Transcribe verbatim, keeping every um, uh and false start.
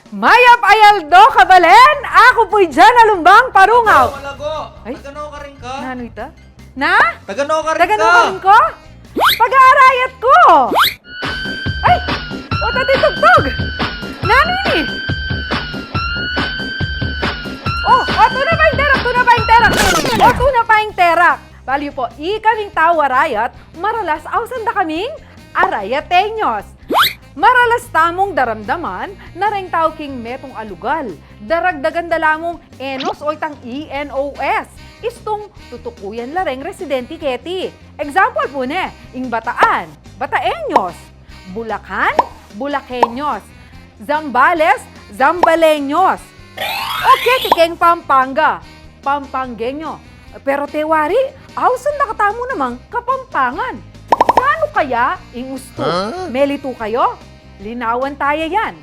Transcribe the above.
Mayap a aldo, kabalen! Aku pu'y Jan Alumbang Parungaw. Wala go. Ay? Taga-no ka rin ka? Nanu ita? Na? Taga-no ka rin ka? Taga-no ka rin ka? Pag-aarayat ku. Ay! O, tati tugtug! Nanu ini? O, o, tuna pa ing terak, tuna pa ing terak. O, tuna pa ing terak. Balu yu pu, ikaming tau arayat, maralas ausan da kaming arayateños. Maralas tamung daramdaman na reng tau king metung a lugal, daragdagan da la mung enos o itang E N O S. Istung tutukuyan la reng residente keti. Example pu ne, ing Bataan, Bataeños. Bulacan, Bulaqueños. Zambales, Zambaleños. O keti keng Pampanga, Pampangueño. Pero te wari, ausan da katamu namang Kapampangan. Nanu kaya ing ustu? Huh? Melitu kayu? Linawan taya yan.